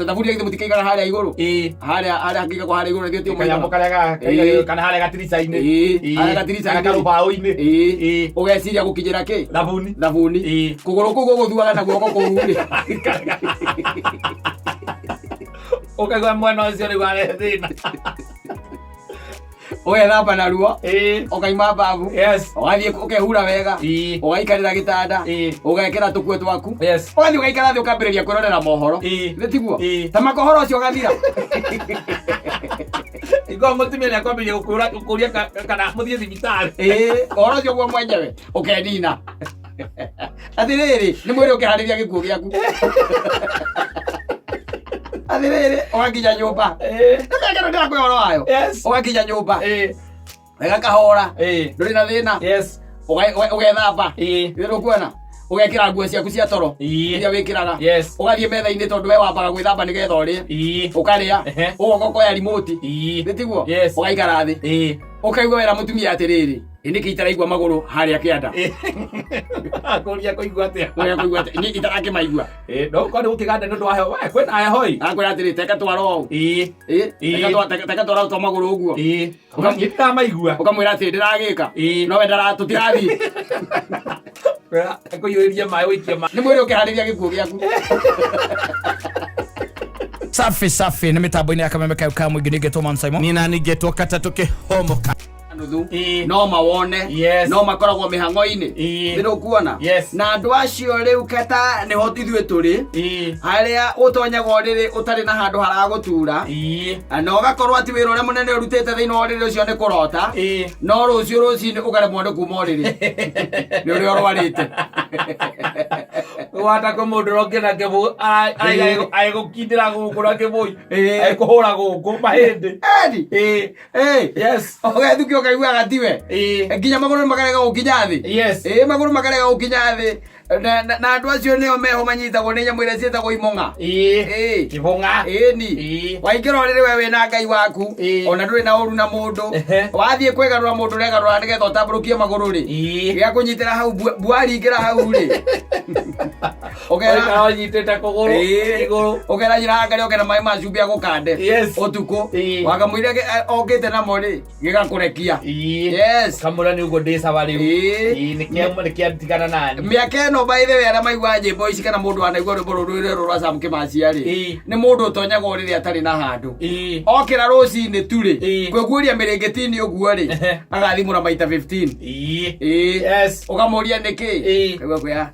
Thaburia githĩ mũtikaigaga harĩa igũrũ? Ĩĩ. Harĩa hakĩigagwo harĩa igũrũ nĩkĩo Kanyamũ karĩa Ĩĩ. kana harĩa gatirica-inĩ. Ĩĩ, harĩa gatirica-inĩ. Kana karũbaũ-inĩ. Ĩĩ. Ĩĩ. Ũgeciria gũkinyĩra kĩ? Thabuni. Thabuni. Ĩĩ. Kũgũrũ kũu gũgũthuaga na guoko kũu rĩ. Ũkaigua mwena ũcio rĩu arehe thĩna. Ũgethamba naruo. Ĩĩ. Ũkaima babu. Yes. Ũgathiĩ ũkehura wega. Ĩĩ. Ũgaikarĩra gĩtanda. Ĩĩ. Ũgekĩra tũkuo twaku. Yes. Ũgathiĩ ũgaikara thĩ ũkambĩrĩria kwĩrorera mohoro. Ĩĩ. Nĩ tiguo? Ĩĩ. Ta makohoro ũcio ũgathira. Ingorwo mũtumia nĩ akwambĩrĩria gũkũria kana mũthiĩ thibitarĩ. Ĩĩ, ũhoro ũcio guo mwenyewe ũkenina. Atĩrĩrĩ, nĩ mwĩrĩ ũkĩharĩria gĩkuũ gĩaku. Atĩrĩrĩ, ũgakinya nyũmba. Ĩĩ. Nĩ mĩaka ĩno ndĩrakũhe ũhoro wayo. Yes. Ũgakinya nyũmba. Ĩĩ. Wega kahora. Ĩĩ. Ndũrĩ na thĩna. Yes. Ũgethamba. Ĩĩ. Nĩ ũkuona? Ũgekĩra nguo ciaku cia toro. Ĩĩ. Iria wĩkĩraga. Yes. Ũgathiĩ metha-inĩ tondũ we wambaga gwĩthamba nĩgetha ũrĩe. Ĩĩ. Ũkarĩa. Ehe. Ũgoka ũkoya remote. Ĩĩ. Nĩ tiguo? Yes. Ũgaikara thĩ. Ĩĩ. Ũkaigua wera mũtumia atĩrĩrĩ, ĩ nĩkĩ itaraigua magũrũ harĩa kĩanda? Akũria kũigua atĩa? Ũrĩa kũigua atĩ niĩ itarakĩmaigua. Ĩĩ, no ũkorwo nĩ gũkĩganda nĩ ũndũ wa heho. We, kwĩna heho ĩ. Akwĩra atĩrĩ, teka twara ũũ. Ĩĩ. Ĩ, Ĩĩ. teka twara twa magũrũ ũguo. Ĩĩ. Niĩ ndĩramaigua. Ũkamwĩra atĩ ndĩragĩka. Ĩĩ. No we ndara tũtirathiĩ. Kwĩra kũiyũrĩria maĩ ũikie maĩ. Nĩ mwĩrĩ ũkĩharĩria gĩkuũ gĩaku. Safi safi nĩ mĩtambo-inĩ ya kameme kayo ka mũingĩ ningĩ Thomas Simon. Nina ningetwo katatũ kĩhomoka. Nuthu. Ĩĩ. No mawone. Yes. No makoragwo mĩhang'o-inĩ. Ĩĩ. Nĩ ũkuona? Yes. Na andũ acio rĩu kata nĩho ithuĩ tũrĩ. Ĩĩ. Harĩa ũtonyaga ũrĩrĩ ũtarĩ na handũ haragũtura. Ĩĩ. Na ũgakorwo atĩ wĩra ũrĩa mũnene ũrutĩte thĩinĩ wa ũrĩrĩ ũcio nĩ kũrota. Ĩĩ. No rũciũ rũcinĩ ũkaremwo nĩ kuma ũrĩrĩ. Nĩ ũrĩa ũrwarĩte. Wata kwĩ mũndũ ũrokire na kĩbũyũ agĩgũkindĩra gũkũ na kĩbũyũ Ĩĩ. agĩkũhũra gũkũ mahĩndĩ. Eni. Ĩĩ. Ĩĩ. Yes. Ũgethukio ũkaiguaga tiwe. Ĩĩ. Nginya magũrũ makarega gũkinya thĩ. Yes. Ĩĩ magũrũ makarega gũkinya thĩ. Na andũ acio nĩo meho manyitagwo nĩ nyamũ iria ciĩtagwo imong'a. Ĩĩ. Ĩĩ. Kĩbũng'a. Ĩni. Ĩĩ. Waingĩra ũrĩrĩ we wĩna Ngai waku. Ĩĩ. Ona ndũrĩ na ũru na mũndũ. Ehe. Wathiĩ kwĩgarũra mũndũ ũregarũra nĩgetha ũtambũrũkie magũrũ rĩ. Ĩĩ. Gĩa kũnyitĩra hau mbua ringĩra hau rĩ. Ũkera Ũikara ũnyitĩte kũgũrũ Ĩĩ. igũrũ. Ũkera nyina Ngai oke na maĩ ma cumbĩ agũkande. Yes. Ũtukũ. Ĩĩ. Wakamũira okĩte namo rĩ gĩgakũrekia. Ĩĩ. Yes. Kamũra nĩ ũguo ndĩ sawa rĩu. Ĩĩ. Ĩĩ, nĩ kĩatigana nani. Mĩaka ĩno by the way arĩa maiguaga nyĩmbo ici kana mũndũ wanaigua rwĩmbo rũrũ rũrũ rwa Sam Kĩmacia rĩ Ĩĩ. nĩ mũndũ ũtonyaga ũrĩrĩ atarĩ na handũ. Ĩĩ. Okĩra rũcinĩ tu rĩ Ĩĩ. kwĩguũria mĩrĩngĩti-inĩ ũguo rĩ Ehe. agathimũra maita 15. Ĩĩ. Ĩĩ. Yes. Ũkamũria nĩkĩ? Ĩĩ. Kaigua kwĩra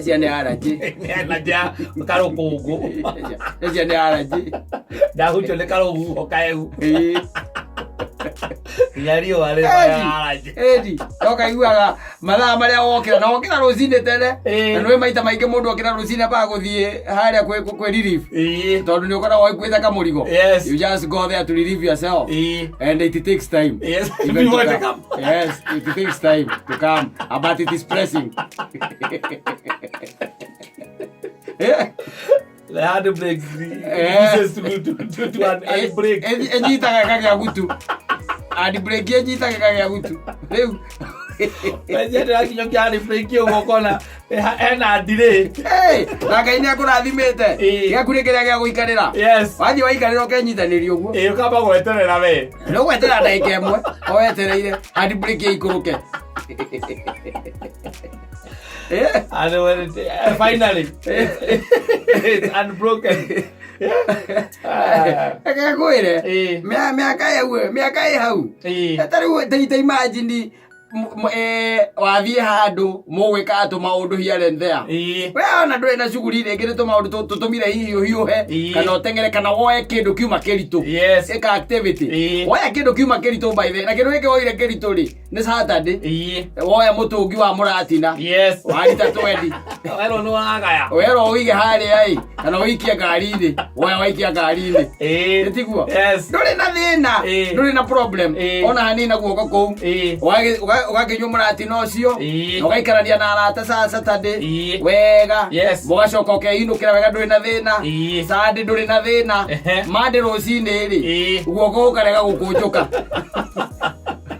Cia nĩ allergy. Na nja karũkũngũ. Cia nĩ allergy. Ndahutio nĩ karũhuho kaehu. Ĩĩ. Nginya riũa rĩ Edi, edi, no kaiguaga mathaa marĩa wokĩra na wokĩra rũcinĩ tene Ĩĩ. na nĩũĩ maita maingĩ mũndũ okĩra rũcinĩ ambaga gũthiĩ harĩa kwĩ relief Ĩĩ. tondũ nĩ ũkoragwo ũkuĩte kamũrigo. Yes. You just go there to relieve yourself. Ĩĩ. And it takes time. Yes. Even to Before it come. Yes, it takes time to come, but it is pressing. Eh, The hand breaks. Eh. Pieces to an hand break. ĩnyitaga ĩkagĩa gutu. Hand brake ĩnyitaga ĩkagĩa gutu. Rĩu Wenje ndĩrakinya hand break ũguo ũkona hena delay. Hey, na Ngai nĩ akũrathimĩte. Ĩĩ. Gĩaku nĩ kĩrĩa gĩa gũikarĩra. Yes. Wathiĩ waikarĩra ũkenyitanĩria ũguo. Ĩĩ ũkamba gweterera we. Nĩ ũgweterera ndagĩka ĩmwe o wetereire hand brake ĩikũrũke. Eh. And when it, finally it's unbroken. Ah. Reke ngwĩre Ĩĩ. mĩaka ĩu mĩaka ĩ hau. Ĩĩ. Ta rĩu ta imagine wathiĩ handũ mũgwĩka tũmaũndũ here and there. Ĩĩ. We ona ndũrĩ na cuguri rĩngĩ nĩ tũmaũndũ tũtũmire hihi ũhiũhe Ĩĩ. kana ũteng'ere kana woe kĩndũ kiuma kĩritũ. Yes. Ĩka activity. Ĩĩ. Woya kĩndũ kiuma kĩritũ by the way. Na kĩndũ gĩkĩ woire kĩritũ rĩ nĩ Saturday. Ĩĩ. Woya mũtũngi wa mũratina. Yes. Warita twendi. Werwo nĩ wagaya. Werwo ũige harĩa ĩ kana ũikie ngari-inĩ. Woya waikia ngari-inĩ. Ĩĩ. Nĩ tiguo? Yes. Ndũrĩ na thĩna. Ĩĩ. Ndũrĩ na problem. Ĩĩ. Ona hanini na guoko kũu. Ĩĩ. Ũgakĩnyua mũratina ũcio. Ĩĩ. Na ũgaikarania na arata sa Saturday. Ĩĩ. Wega. Yes. Mũgacoka ũkeinũkĩra wega ndũrĩ na thĩna. Ĩĩ. Sunday ndũrĩ na thĩna. Ehe. Monday rũcinĩ rĩ. Ĩĩ. Guoko gũkarega gũkũnjũka.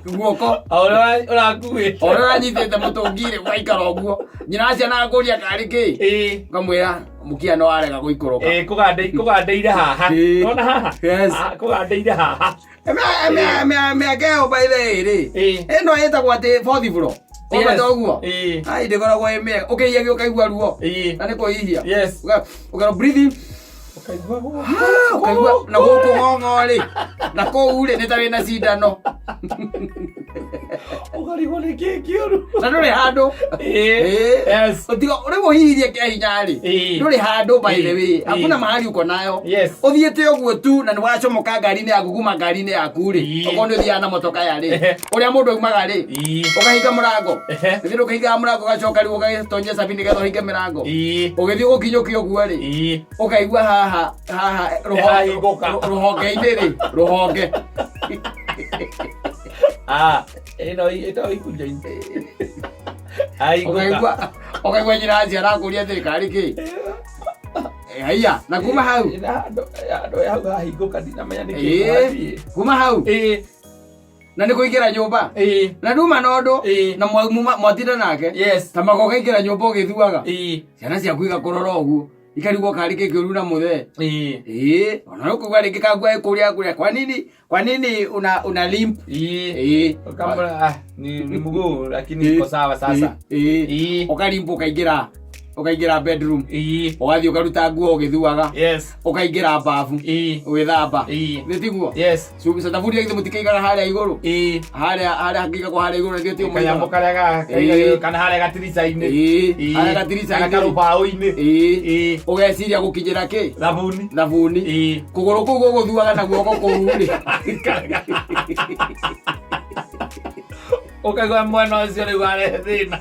Guoko. O ũrĩa ũrakuĩte. O ũrĩa ũranyitĩte mũtũngi rĩ ũgaikara ũguo. Nyina wa ciana akũria karĩ kĩ? Ĩĩ. Ũkamwĩra Mũkia no arega gũikũrũka. Ĩĩ, kũgandeire haha. Ĩĩ. Nona haha? Yes. Ah, kũgandeire haha. Mĩaka ĩyo by the way rĩ, Ĩĩ. ĩno ĩtagwo atĩ fourth floor. Yes. Wambata ũguo. Ĩĩ. Ai, ndĩkoragwo ĩ mĩega. Ũkĩihia ũkaigua ruo. Ĩĩ. Na nĩ kũhihia. Yes. Ũkera breathe in. Ũkaigua gũkũ. Ah, ũkaigua na gũkũ ng'ong'o rĩ, na kũu rĩ nĩ ta wĩna cindano. Ũkarigwo nĩ kĩĩ kĩũru. Na ndũrĩ handũ. Ĩĩ. Ĩĩ. Yes. Ũtiga rĩu ũhihirie kĩa hinya rĩ, Ĩĩ. ndũrĩ handũ by the way. Ĩĩ. Hakuna mahali uko nayo. Yes. Ũthiĩte ũguo tu na nĩ wacomoka ngari-inĩ yaku kuma ngari-inĩ yaku rĩ, Ĩĩ. okorwo nĩ ũthiaga na motoka ya rĩ, Ehe. ũrĩa mũndũ aumaga rĩ, Ĩĩ. ũkahinga mũrango. Ehe. Githĩ ndũkĩhingaga mũrango ũgacoka rĩu ũgagĩtonyia cabi nĩgetha ũhinge mĩrango. Ĩĩ. Ũgĩthiĩ gũkinyũkia ũguo rĩ, Ĩĩ. ũkaigua haha haha Nĩhahingũka. rũhonge-inĩ rĩ, rũhonge. Ah, ĩno ĩno ikunjo-inĩ. Ahingũka. Ũkaigua ũkaigua nyina acio arakũria atĩrĩ karĩ kĩ? Eh, Haiya, na kuma hau. Ĩna handũ handũ hau hahingũka ndinamenya nĩ kĩĩ Ĩĩ, kũrathiĩ. kuma hau Ĩĩ. na nĩ kũingĩra nyũmba Ĩĩ. na nduma na ũndũ Ĩĩ. na mwatinda nake Yes. ta magoka ingĩra nyũmba ũgĩthuaga Ĩĩ. ciana ciaku igakũrora ũguo ikarigwo karĩ kĩ kĩũru na mũthee. Ĩĩ. Ĩĩ, ona no kũigua rĩngĩ kangua ĩkũrĩa kũrĩa kwa nini kwa nini una limp. Ĩĩ. Ĩĩ. Ukamwona, ah, ni mguu lakini iko sawa sasa. Ĩĩ. Ĩĩ. Ũkalimp ũkaingĩra bedroom, Ĩĩ. ũgathiĩ ũkaruta nguo ũgĩthuaga, Yes. ũkaingĩra babu Ĩĩ. ũgĩthamba. Ĩĩ. Nĩ tiguo? Yes. Thaburia githĩ mũtikĩigaga harĩa igũrũ? Ĩĩ. Harĩa hakĩigagwo harĩa igũrũ nĩkĩo tio Kanyamũ karĩa Ĩĩ. kana harĩa gatirica-inĩ. Ĩĩ, Ĩĩ. harĩa gatirica-inĩ. Kana karũbaũ-inĩ. Ĩĩ. Ĩĩ. Ũgeciria gũkinyĩra kĩ? Thabuni. Thabuni. Ĩĩ. Kũgũrũ kũu gũgũthuaga na guoko kũu rĩ. Ũkaigua mwena ũcio rĩu arehe thĩna.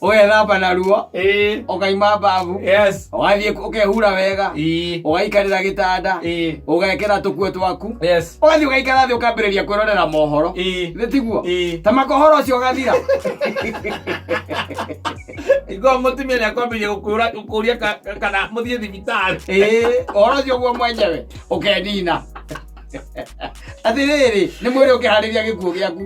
Ũgethamba na ruo, Ĩĩ. ũkaima babu, Yes. ũgathiĩ ũkehura wega, Ĩĩ. ũgaikarĩra gĩtanda, Ĩĩ. ũgekĩra tũkuo twaku, Yes. ũgathiĩ ũgaikara thĩ ũkambĩrĩria kwĩrorera mohoro. Ĩĩ. Nĩ tiguo? Ĩĩ. Ta makohoro ũcio ũgathira. Igua mũtumia nĩ akwambĩrĩria gũkũria kana mũthiĩ thibitarĩ. Ĩĩ, ũhoro ũcio guo mwenyewe ũkenina. Atĩrĩrĩ, nĩ mwĩrĩ ũkĩharĩria gĩkuũ gĩaku.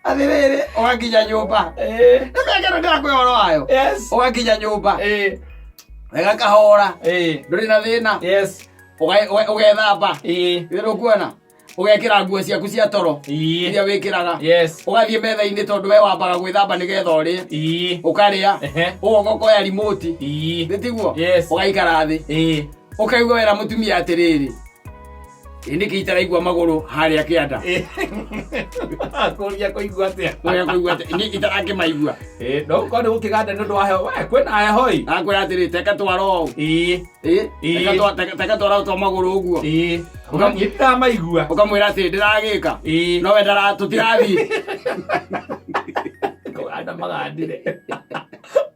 Atĩrĩrĩ, ũgakinya nyũmba. Ĩĩ. Nĩ mĩaka ĩno ndĩrakũhe ũhoro wayo. Yes. Ũgakinya nyũmba, Ĩĩ. wega kahora, Ĩĩ. ndũrĩ na thĩna, Yes. ũgethamba. Ĩĩ. Githĩ ndũkuona? Ũgekĩra nguo ciaku cia toro Ĩĩ. iria wĩkĩraga. Yes. Ũgathiĩ metha-inĩ tondũ we wambaga gwĩthamba nĩgetha ũrĩe. Ĩĩ. Ũkarĩa, Ehe. ũgoka ũkoya remote. Ĩĩ. Nĩ tiguo? Yes. Ũgaikara thĩ. Ĩĩ. Ũkaigua wera mũtumia atĩrĩrĩ, ĩ nĩkĩ itaraigua magũrũ harĩa kĩanda? Ĩĩ. Kũria kũigua atĩa? Ũrĩa kũigua atĩ niĩ itarakĩmaigua. Ĩĩ, no ũkorwo nĩ gũkĩganda nĩ ũndũ wa heho. We, kwĩna heho ĩ. Akwĩra atĩrĩ, teka twara ũũ. Ĩĩ. Ĩ, Ĩĩ. teka twara twa magũrũ ũguo. Ĩĩ. Niĩ ndiramaigua. Ũkamwĩra atĩ ndĩragĩka. Ĩĩ. No we ndara tũtirathiĩ. Kũganda magandire.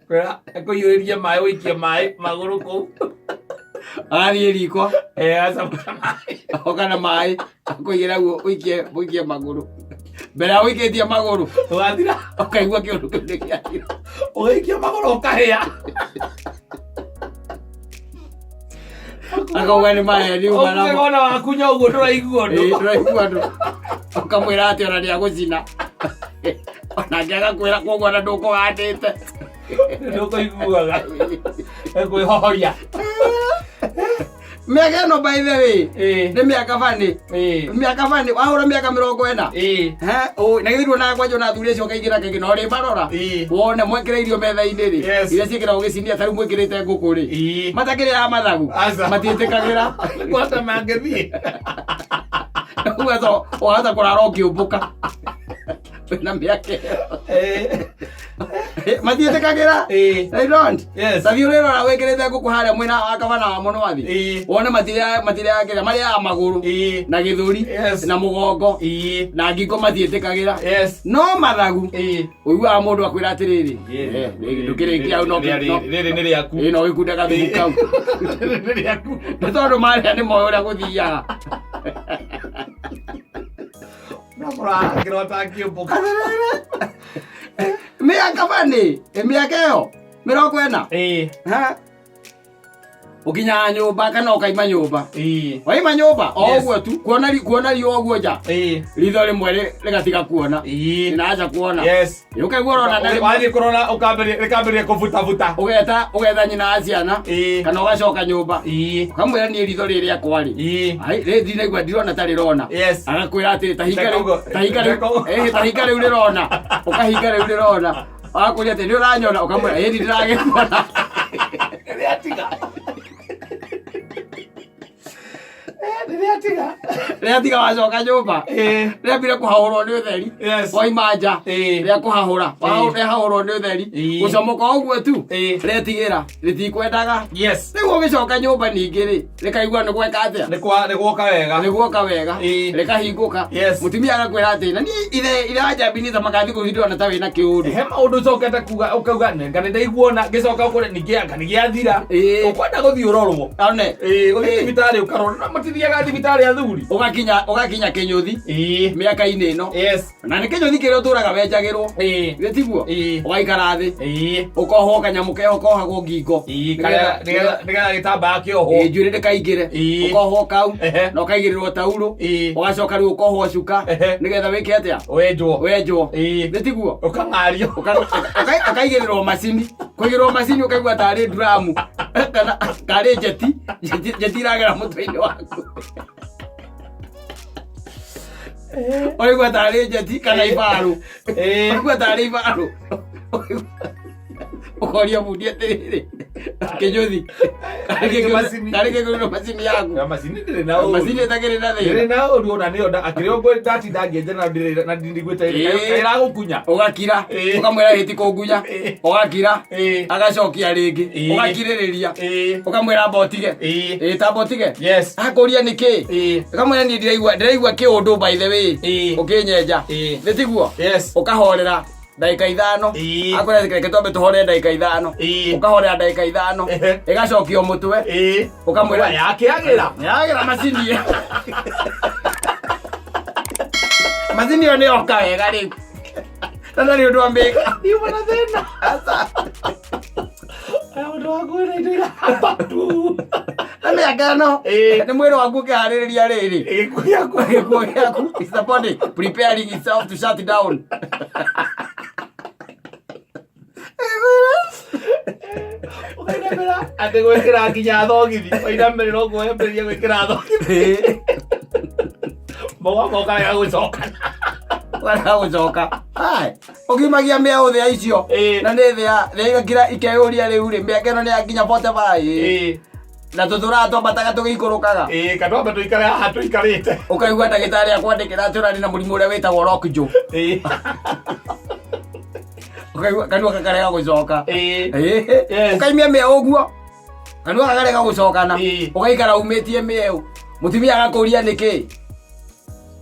Kwĩra akũiyũrĩrie maĩ ũikie maĩ magũrũ kũu. Agathiĩ riko, Ĩĩ, acamũra maĩ. oka na maĩ, akũigĩra guo ũikie ũikie magũrũ. Mbere ya ũikĩtie magũrũ, Ũgathira. ũkaigua kĩũndũ kĩu nĩ gĩathira. Ũgaikia magũrũ ũkahĩa. Akauga nĩ maheni uma namo. Ũkona wakunya ũguo ndũraigua ũndũ. Ĩĩ, ndũraigua ũndũ. Ũkamwĩra atĩ ona nĩagũcina. Onake agakwĩra koguo ona ndũkũgandĩte. Ndũkũiguaga. Ĩkwĩhohoria. Mĩaka ĩno by the way, Ĩĩ. nĩ mĩaka bani. Ĩĩ. Mĩaka bani, wahũra mĩaka 40. Ĩĩ. He, na githĩ nduonaga kwanja ona athuri acio kaingĩ na kaingĩ na ũrĩ marora. Ĩĩ. Wone mwekĩra irio metha-inĩ rĩ, Yes. iria ciĩkĩragwo gĩcinia ta rĩu mwĩkĩrĩte ngũkũ rĩ. Ĩĩ. Matakĩrĩaga mathagu. Aca. Matiĩtĩkagĩra. Nĩ kwata mangĩthiĩ. Ũguo wahota kũrara ũkĩũmbũka. Wĩna mĩaka ĩyo. Ĩĩ. Matiĩtĩkagĩra. Ĩĩ. They don't. Yes. Ta thiĩ ũrĩrora wĩkĩrĩte ngũkũ harĩa mwena wa kabana wa mũnwathi. Ĩĩ. Wone matirĩaga marĩaga magũrũ Ĩĩ. na gĩthũri Yes. na mũgongo Ĩĩ. na ngingo matiĩtĩkagĩra. Yes. No mathagu Ĩĩ. ũiguaga mũndũ akwĩra atĩrĩrĩ, ndũkĩrĩkia hau no Rĩrĩ nĩ rĩaku. ĩĩ, no gĩkunde gathumu kau. Rĩrĩ nĩ rĩaku. Nĩ tondũ marĩa nĩ moĩ ũrĩa gũthiaga. Ndakũrahangĩrwo ngĩũmbũka. Mĩaka bani, mĩaka ĩyo 40. Ĩĩ. Ha? Ũkinyaga nyũmba kana ũkaima nyũmba. Ĩĩ. Waima nyũmba o Yes. ũguo tu kuona kuona riũa ũguo nja. Ĩĩ. Ritho rĩmwe rĩgatiga kuona. Ĩĩ. Rĩraanza kuona. Yes. Ũkaigua ũrona na rĩmwe Wathiĩ kũrora ũkambĩrĩria rĩkambĩrĩria kũbutabuta. ũgetha nyina wa ciana Ĩĩ. kana ũgacoka nyũmba. Ĩĩ. Ũkamwĩra niĩ ritho rĩrĩ rĩakwa rĩ. Ĩĩ. Ai, rĩ ndinaigua ndirona ta rĩrona. Yes. Agakwĩra atĩrĩ ta hinga Reka rĩu ũguo. ta hinga rĩu Reka ũguo. ĩhĩ ta hinga rĩu rĩrona. Ũkahinga rĩu rĩrona. Agakwĩra atĩ nĩ ũranyona ũkamwĩra ĩĩ ndiragĩkuona. Rĩatiga. Rĩatiga. Rĩatiga wacoka nyũmba. Ĩĩ. Rĩambire kũhahũrwo nĩ ũtheri. Yes. Waima nja. Ĩĩ. Rĩa kũhahũra. Ĩĩ. Rĩahahũrwo nĩ ũtheri. Ĩĩ. Gũcomoka ũguo tu. Ĩĩ. Rĩetigĩra. Rĩtikwendaga. Yes. Rĩu ũgĩcoka nyũmba ningĩ rĩ, rĩkaigua nĩ gweka atĩa? Nĩ kwa nĩ gwoka wega. Nĩ guoka wega. Ĩĩ. Rĩkahingũka. Yes. Mũtumia agakwĩra atĩ na niĩ ithe wa Njambi nĩ thikũ ici ndĩrona ta wĩna kĩũndũ. He maũndũ ũcokete kuga ũkauga nga nĩ ndaiguona ngĩcoka ũkore ningĩ anga nĩ gĩathira. Ĩĩ. Ũkwenda gũthiĩ ũrorwo. One. Ĩĩ, ũthiĩ Ĩĩ. thibitarĩ ũkarorwo. No matithiaga thibitarĩ athuri. Ũgakinya kĩnyũthi Ĩĩ. mĩaka-inĩ ĩno. Yes. Na nĩ kĩnyũthi kĩrĩa ũtũraga wenjagĩrwo. Ĩĩ. Githĩ tiguo? Ĩĩ. Ũgaikara thĩ. Ĩĩ. Ũkohwo kanyamũ keho kohagwo ngingo. Ĩĩ, karĩa nĩgetha gĩtambaya kĩohwo. Ĩĩ, njuĩrĩ ndĩkaingĩre. Ĩĩ. Ũkohwo kau Ehe. na ũkaigĩrĩrwo taurũ. Ĩĩ. Ũgacoka rĩu ũkohwo cuka Ehe. nĩgetha wĩke atĩa? Wenjwo. Wenjwo. Ĩĩ. Nĩ tiguo? Ũkang'ario. Ũkaigĩrĩrwo macini. Kũigĩrĩrwo macini ũkaigua tarĩ nduramu kana karĩ njeti njeti iragera mũtwe-inĩ waku. Ũkaigua tarĩ njeti kana ibarũ. Ĩĩ. Ũkaigua tarĩ ibarũ. Ũkoria bundi atĩrĩrĩ, kĩnyũthi, Macini. karĩ kĩgũrĩrwo macini yaku. Ya macini ndĩrĩ na ũru. Macini ĩtakĩrĩ na Ndĩrĩ thĩna. na ũru ona nĩyo akĩrĩ ũguo ndatinda ngĩenja na ndĩrĩ na ndindigwĩte Ĩĩ. ĩragũkunya. Ũgakira, Ĩĩ. ũkamwĩra ĩti kũngunya, Ĩĩ. ũgakira, Ĩĩ. agacokia rĩngĩ, Ĩĩ. ũgakirĩrĩria, Ĩĩ. ũkamwĩra amba ũtige, Ĩĩ. ĩĩ tamba ũtige, Yes. akũria nĩkĩ, Ĩĩ. ũkamwĩra niĩ ndĩraigua kĩũndũ by the way, Ĩĩ. ũkĩnyenja, Ĩĩ. nĩ tiguo, Yes. ũkahorera ndagĩka ithano, Ĩĩ. akwĩra reke twambe tũhorere ndagĩka ithano, Ĩĩ. ũkahorera ndagĩka ithano, Ehe. ĩgacokio mũtwe, Ĩĩ. ũkamwĩra Yakĩagĩra. yagĩra macini ĩyo. Macini ĩyo nĩyoka wega rĩu na ndarĩ ũndũ ambĩka. Yuma na thĩna. Aya ũndũ wa kwĩra indo irahamba tu. Na mĩaka ĩno Ĩĩ. nĩ mwĩrĩ waku ũkĩharĩrĩria rĩrĩ Gĩkuũ gĩaku. gĩkuũ gĩaku is the body preparing itself to shut down. Ũkainamĩra atĩ gwĩkĩra nginya thogithi. Wainamĩrĩra ũguo wambĩrĩria gwĩkĩra thogithi. Mũgoka ũkarega gũcokana. Ũkarega gũcoka. Ai, ũkiumagia mĩaũ thĩa icio Ĩĩ. na nĩ thĩa thĩa igakira ikeyũria rĩu rĩ mĩaka ĩno nĩ yakinya 45 Ĩĩ. na tũtũraga twambataga tũgĩikũrũkaga. Ĩĩ, katwambe tũikare haha tũikarĩte. Ũkaigua ndagĩtarĩ akwandĩkĩra atĩ ũrarĩ na mũrimũ ũrĩa wĩtagwo lockjaw. Ĩĩ. Ũkaigua kanua gakarega gũcoka. Ĩĩ. Ĩĩ. Yes. Ũkaimia mĩeũ ũguo kanua gakarega gũcokana. Ĩĩ. Ũgaikara umĩtie mĩeũ mũtumia agakũria nĩkĩ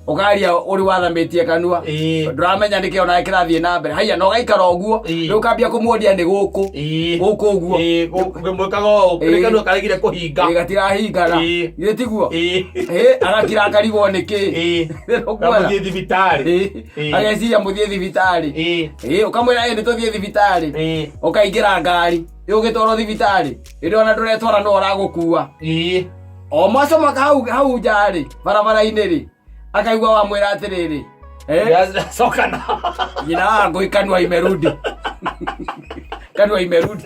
ũkaria ũrĩ wathamĩtie kanua. Ĩĩ. Ndũramenya nĩkĩ onawe kĩrathiĩ na mbere haiya na ũgaikara ũguo. Ĩĩ. Rĩu ũkambia kũmuonia nĩ gũkũ Ĩĩ. gũkũ ũguo. Ĩĩ, ngĩmwĩkaga ũũ, Ĩĩ. nĩ kanua karegire kũhinga. Ĩĩ, gatirahingana. Ĩĩ. Githĩ tiguo? Ĩĩ. Ĩĩ, agakira akarigwo nĩkĩ. Ĩĩ. Ũkuona? Kamũthiĩ thibitarĩ. Ĩĩ. Ĩĩ. Ageciria mũthiĩ thibitarĩ. Ĩĩ. Ĩĩ, ũkamwĩra ĩ nĩ tũthiĩ thibitarĩ. Ĩĩ. Ũkaingĩra ngari ĩgũgĩtwarwo thibitarĩ ĩndĩ ona ndũretwara no ũragũkua. Ĩĩ. O mwacomoka hau hau nja rĩ barabara-inĩ rĩ akaigua wamwĩra atĩrĩrĩ Cokana. nyina wa ngũi kanua imerudi kanua imerudi.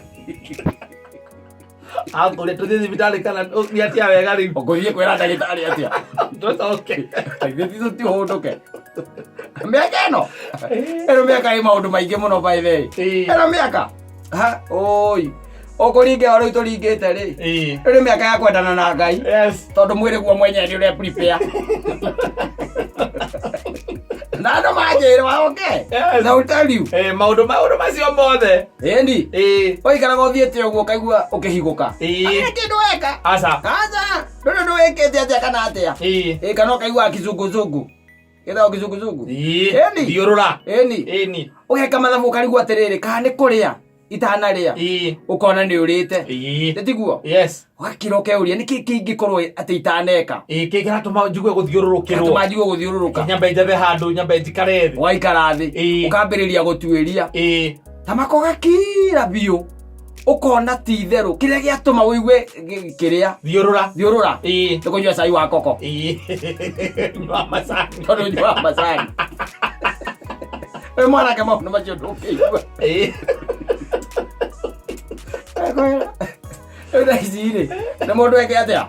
Akũria tũthiĩ thibitarĩ kana nĩ atĩa wega rĩu. Ũgũthiĩ kwĩra ndagĩtarĩ atĩa? Tũcoke. Ithuĩ tũtihũndũke mĩaka ĩno ĩno mĩaka ĩ maũndũ maingĩ mũno by the way. Ĩĩ. Ĩno mĩaka ha oi ũkũringa o rĩu tũringĩte rĩ Ĩĩ. ĩno mĩaka ya kwendana na Ngai Yes. tondũ mwĩrĩ guo mwenyewe nĩ ũrĩa prepare na andũ manjĩre wa okay. Yes. Na will tell you. Ĩĩ, maũndũ maũndũ macio mothe. Ĩni Ĩĩ. ũikaraga ũthiĩte ũguo ũkaigua ũkĩhigũka. Ĩĩ. Hatirĩ kĩndũ weka. Aca. Aca ndũrĩ ũndũ wĩkĩte atĩa kana atĩa. Ĩĩ. Ĩ kana ũkaigua kizunguzungu gĩtagwo kizunguzungu. Ĩĩ. Ĩni. Thiũrũra. Ĩni. Ĩni. Ũgeka mathabu ũkarigwo atĩrĩrĩ kana nĩ kũrĩa itanarĩa. Ĩĩ. Ũkona nĩ ũrĩte. Ĩĩ. Nĩ tiguo? Yes. Ũgakira ũkeuria nĩkĩ kĩngĩkorwo atĩ itaneka. Ĩĩ, kĩ kĩratũma njigue gũthiũrũrũkĩrwo. Gĩatũma njigue gũthiũrũrũka. Nyambe njethe handũ nyambe njikare thĩ. Ũgaikara thĩ. Ĩĩ. Ũkambĩrĩria gũtuĩria. Ĩĩ. Tamako gakira biũ. Ũkona ti itherũ kĩrĩa gĩatũma ũigue kĩrĩa Thiũrũra. Thiũrũra. Ĩĩ. Nĩ kũnyua cai wa koko. Ĩĩ. Nyua macani. Tondũ nyuaga macani wĩ mwanake, maũndũ macio ndũngĩigua. Ĩĩ. Rĩu thaa ici rĩ, nĩ mũndũ eke atĩa?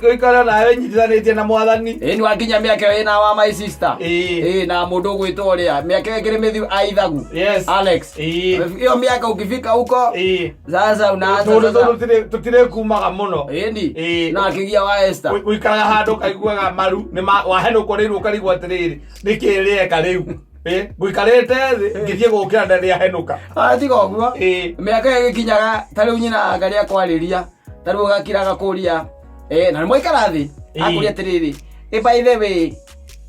Ũikare nawe nyitithanĩtie na Mwathani. Ĩĩ, nĩ wakinya mĩaka ĩyo ĩna wa my sister. Ĩĩ. Ĩĩ, na mũndũ ũgwĩtwo ũrĩa mĩaka ĩyo ĩkĩrĩ mĩthiu aithagu. Yes. Alex. Ĩĩ. Hiyo miaka ukifika huko Ĩĩ. sasa unaanza Tũndũ sasa. tũndũ tũtirĩkumaga mũno. Ĩni. Ĩĩ. Na akigia wa Esther. Ũikaraga handũ ũkaiguaga maru nĩ wahenũkwo rĩu, ũkarigwo atĩrĩrĩ, nĩkĩ rĩeka rĩu? Ĩ, ngũikarĩte thĩ ngĩthiĩ gũkĩra na rĩahenũka. Ah, tiga ũguo. Ĩĩ. Mĩaka ĩyo ĩgĩkinyaga ta rĩu nyina anga rĩa kwarĩria, ta rĩu ũgakira agakũria, eh, na nĩmwaikara thĩ. Ĩĩ. Akũria atĩrĩrĩ, ĩ, by the way,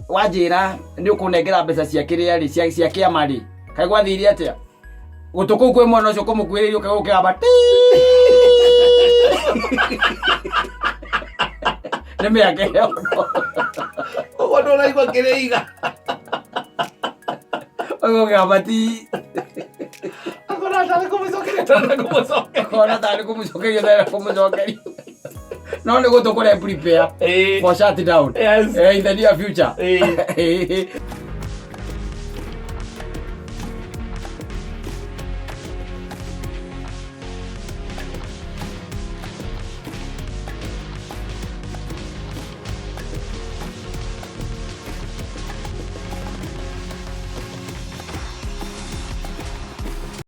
wanjĩra nĩ ũkũnengera mbeca cia kĩrĩa rĩ, cia kĩama rĩ, kaĩ gwathire atĩa? Gũtũ kũu kwĩ mwana ũcio kũmũkuĩrĩirie ũkaigua ũkĩgamba ti. Nĩ mĩaka ĩyo. Ũguo ndũraigua kĩrĩiga. Ũkaigua ũkĩgamba ti. Akona tarĩ kũmũcokeria, tarĩ kũmũcokeria. Kona tarĩ kũmũcokeria, tarĩ kũmũcokeria. No nĩ gũtũ kũre prepare Ĩĩ. for shutdown. Yes. Eh, in the near future. Ĩĩ.